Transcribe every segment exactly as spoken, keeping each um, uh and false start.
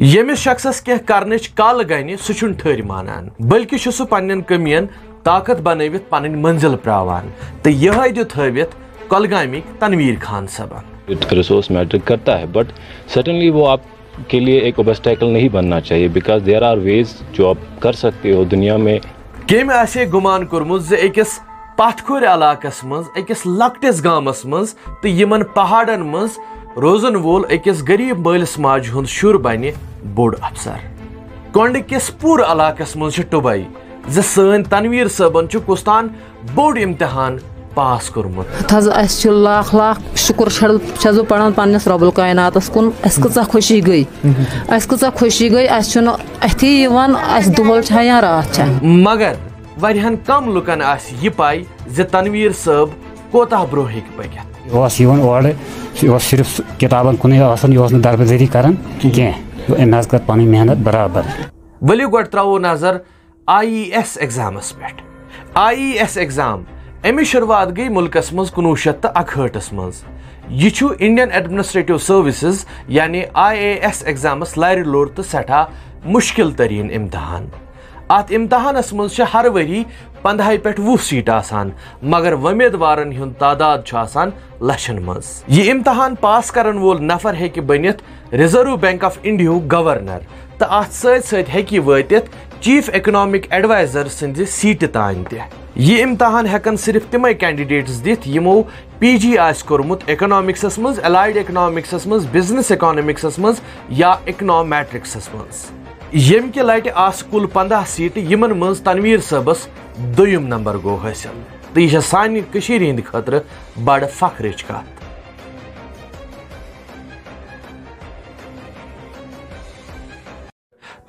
ییٚمِس شخصس کینٛہہ کرنٕچ کل گنہِ، سُہ چھُنہٕ ٹھٔرۍ مانان، بلکہِ چھُ سُہ پننٮ۪ن کٔمین طاقت بنٲوِتھ پنٕنۍ منزل پراوان۔ تہٕ یِہوٚے دیُت ہٲوِتھ کۄلگامِکۍ تنویر خان صٲبن۔ ریسورس میٹر کرتا ہے، بٹ سرٹنلی وہ آپ کے لیے ایک اوبسٹیکل نہیں بننا چاہیے، بیکاز دیر آر ویز جو آپ کر سکتے ہو دنیا میں۔ کٔمۍ آسہِ ہے گُمان کوٚرمُت زِ أکِس پتھ کھورِ علاقس منٛز، أکِس لۄکٹِس گامس منٛز تہٕ یِمن پہاڑن منٛز روزن وول أکِس غریب مٲلِس ماجہِ ہُنٛد شُر بنہِ بوٚڑ افسر؟ کۄنٛڈٕ کِس پوٗرٕ علاقس منٛز چھِ ٹُبے زِ سٲنۍ تنویر صٲبن چھُ کُستان بوٚڑ امتحان پاس کوٚرمُت۔ تھز اسہِ چھُ لاکھ لاکھ شُکُر چھڑ-، چھَس بہٕ پَران پننِس رۄبُل کایناتَس کُن۔ اَسہِ کۭژاہ خوشی گٔے، اَسہِ کۭژاہ خوشی گٔے، اَسہِ چھُنہٕ اَتھی یِوان، اَسہِ دۄہَل چھا یا راتھ چھا۔ مگر واریاہن کم لُکن آسہِ یہِ پَے زِ تنویر صٲب کوتاہ برونٛہہ ہیٚکہِ پٔکِتھ۔ یہِ اوس یِوان اورٕ، یہِ اوس صرف سُہ کِتابن کُنُے آسان، یہِ اوس نہٕ دربدٔری کران کینٛہہ۔ أمۍ حظ کٔر پنٕنۍ محنت برابر۔ ؤلِو گۄڈٕ ترٛاوو نظر آئی ای ایس ایگزامس پٮ۪ٹھ۔ آئی ای ایس ایگزام، اَمِچ شروٗعات گٔے مُلکس منٛز کُنوُہ شیٚتھ تہٕ اکہٲٹھس منٛز۔ یہِ چھُ انڈین ایڈمنسٹریٹو سروسز یعنی آئی ای ایس ایگزامس لرِ لوٚر تہٕ سٮ۪ٹھاہ مُشکِل تریٖن امتحان۔ اتھ امتحانس منٛز چھِ ہر ؤری پندہے پٮ۪ٹھ وُہ سیٹہٕ آسان، مگر وۄمیدوارن ہُنٛد تعداد چھُ آسان لچھن منٛز۔ یہِ امتحان پاس کرن وول نفر ہیٚکہِ بٔنِتھ ریزرو بینک آف انڈیہُک گورنر تہٕ اتھ سۭتۍ سۭتۍ ہیٚکہِ یہِ وٲتِتھ چیف اکنامک ایڈوائزر سٕنٛزِ سیٹہِ تام تہِ۔ یہِ امتحان ہیٚکن صرف تِمے کینڈیڈیٹس دِتھ یِمو پی جی آسہِ کوٚرمُت اکنامکسس منٛز، الائیڈ اکنامکسس منٛز، بزنس اکنامکسس منٛز یا اکنامیٹرکسس منٛز۔ ییٚمہِ کہِ لٹہِ آسہٕ کُل پنداہ سیٹہٕ، یِمن منٛز تنویر صٲبس دوٚیُم نمبر گوٚو حٲصِل۔ تہٕ یہِ چھےٚ سانہِ کٔشیٖرِ ہِنٛدِ خٲطرٕ بڑٕ فخرٕچ کتھ۔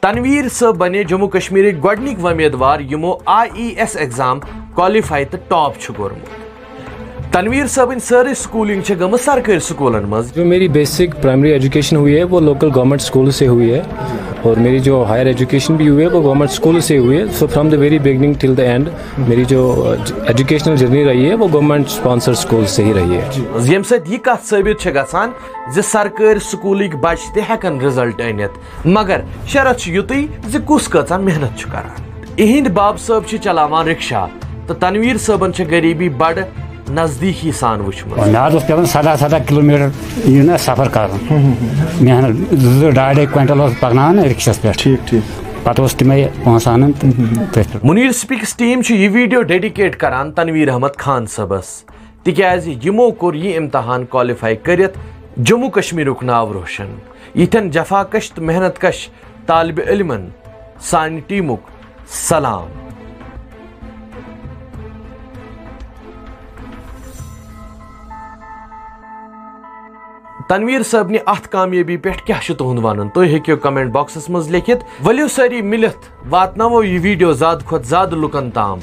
تنویر صٲب بنے جموں کشمیرٕکۍ گۄڈٕنِکۍ وۄمیدوار یِمو I E S exam qualify تہٕ ٹاپ چھُ کوٚرمُت۔ تنویر صٲبٕنۍ سٲرٕے سکولنگ چھےٚ گٔمٕژ سرکٲرۍ سکولن منٛز۔ جو میری بیسک پرائمری ایجوکیشن ہوئی ہے وہ لوکل گورنمنٹ اسکول سے ہوئی ہے، اور میری جو ہائر ایجوکیشن بھی ہوئی ہے وہ گورنمنٹ اسکول سے ہوئی ہے۔ So from the very beginning till the end میری جو ایجوکیشنل جرنی رہی ہے وہ گورنمنٹ اسپانسر اسکول سے ہی رہی ہے۔ ییٚمہِ سۭتۍ یہِ کتھ ثٲبت چھےٚ گژھان زِ سرکٲرۍ سکولٕکۍ بچہِ تہِ ہٮ۪کن رزلٹ أنِتھ، مگر شرط چھُ یُتُے زِ کُس کۭژاہ محنت چھُ کران۔ اِہِنٛدۍ باب صٲب چھِ چلاوان رکشہ تہٕ تنویر صٲبن چھےٚ غریبی بڑٕ نزدیٖکی سان وٕچھمٕژ۔ مےٚ حظ اوس پٮ۪وان سداہ سداہ کلوٗ میٖٹر یہِ نہ سفر کرُن۔ محنت زٕ زٕ ڈاے ڈاے کوینٹل اوس پکناوان رکشس پٮ۪ٹھ۔ ٹھیٖک، ٹھیٖک۔ پتہٕ اوس تِمے پونٛسہٕ انان تہٕ تٔتھۍ پٮ۪ٹھ۔ منیر سپیکس ٹیم چھُ یہِ ویڈیو ڈیڈیکیٹ کران تنویر احمد خان صٲبس، تِکیازِ یِمو کوٚر یہِ امتحان کوالیفائی کٔرِتھ جموں کشمیرُک ناو روشن۔ یِتھٮ۪ن جفاکش تہٕ محنت کش طالب علمن سانہِ ٹیمُک سلام۔ تنویر صٲبنہِ اتھ کامیٲبی پٮ۪ٹھ کیٛاہ چھُ تُہُنٛد ونُن؟ تُہۍ ہیٚکِو کمنٹ باکسس منٛز لیکھِتھ۔ ؤلِو سٲری مِلِتھ واتناوو یہِ ویڈیو زیادٕ کھۄتہٕ زیادٕ لُکن تام۔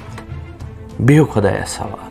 بِہِو خۄدایس حوالہٕ۔